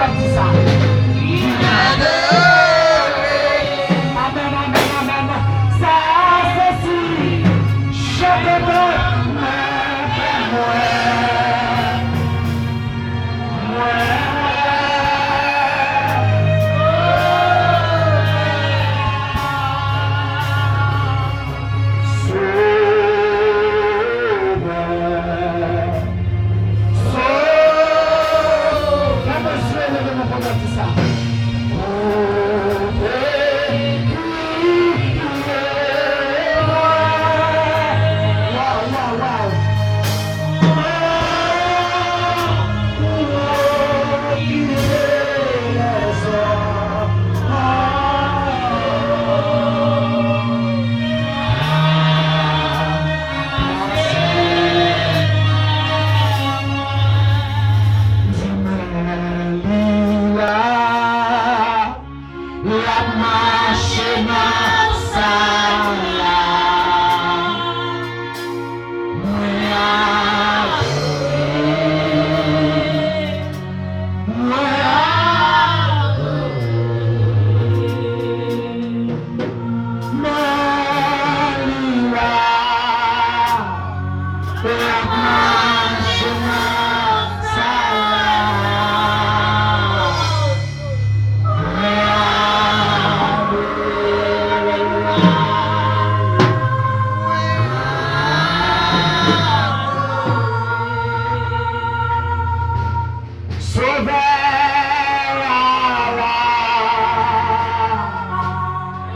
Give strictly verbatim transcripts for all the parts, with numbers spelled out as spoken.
Di sa. Amèn, amèn, amèn. Sa se si. Chante, mwen, mwen. Sovè. Sovè. Fè mwen jwe, leve men pou mwen di sa. Kote ki ye mwen? Waw, waw, waw. L ap mache nan sa la. Mwen adore. Mwen adore. Men li la. L ap mache nan sa la. Sovè a la,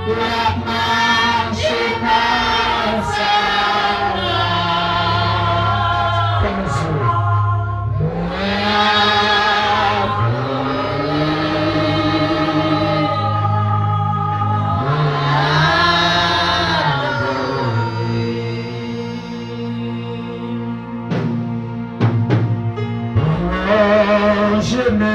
l ap mache nan sa la. Kòmanse. Lonje men.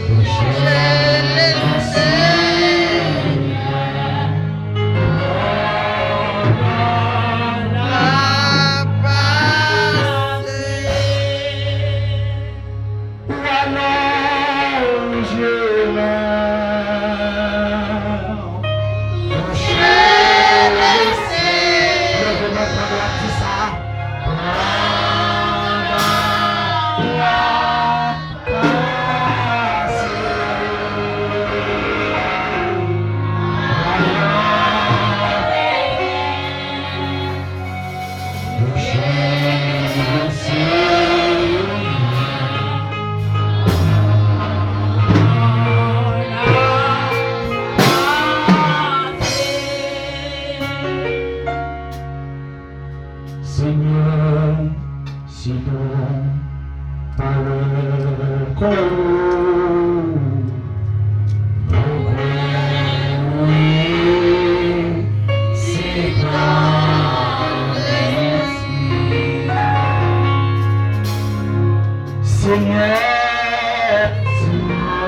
Touche le Senyè. Senyè, si nou pa wè kò w, nou kwè w ye, se pa lespri. Senyè, si nou pa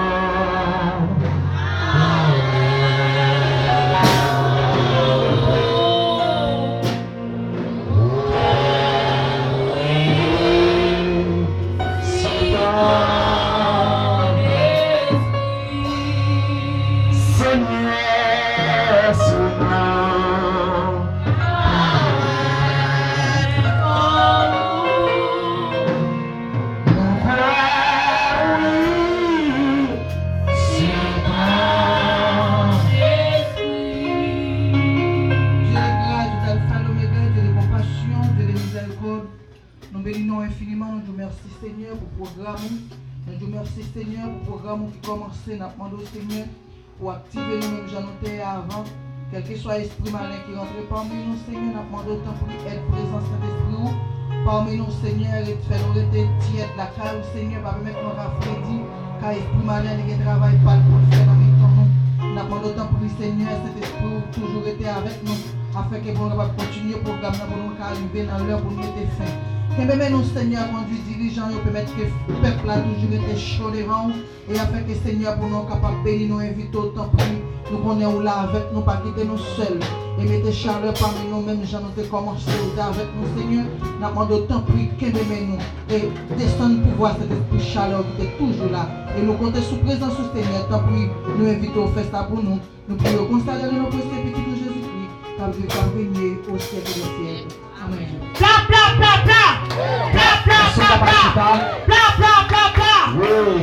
wè kò w, Dieu de grâce, Dieu d'alpha l'oméga, Dieu de compassion, Dieu de miséricorde. Nou beni non w enfiniman, nou di w mèsi Senyè pou pwogram ou. Nou di w mèsi Senyè pou pwogram ou ki kòmanse. N ap mande w Senyè pou w aktive nou menm jan nou te ye avan. Kèlkeswa espri malen ki rantre pami nou, Senyè, n ap mande w tanpri èd prezans Sentespri ou pami nou, Senyè, ret, fè nou rete tyèd lakay ou, Senyè, pa pèmèt nou ka fredi, ka espri malen li gen travay pa l pou l fè nan mitan nou. N ap mande w tanpri, Senyè, Sentespri ou toujou rete avèk nou. afin ke pou nou kapab kontinye pwogram nan, pou nou ka rive nan lè pou nou mete fen. Kenbe men nou, Senyè, kondui dirijan yo, pèmèt ke pèp la toujou rete cho devan w, e afin ke, Senyè, pou nou kapab beni nou, envite w, tanpri, nou konnen ou la avèk nou, pa kite nou sèl, e mete chalè pami nou, menm jan nou te kòmanse, ou te avèk nou, Senyè, n ap mande w, tanpri, kenbe men nou, e desann pouvwa Sentespri chalè w ki te toujou la, e nou konte sou prezans ou, Senyè, tanpri, nou envite w fè sa pou nou. Nou priye konsa nan non presye Pitit ou Jezikri, k ap viv, k ap renye o syèk dè syèk. Amèn. Pla, pla, pla, pla! Pla, pla, pla, pla! Pla, pla, pla, pla!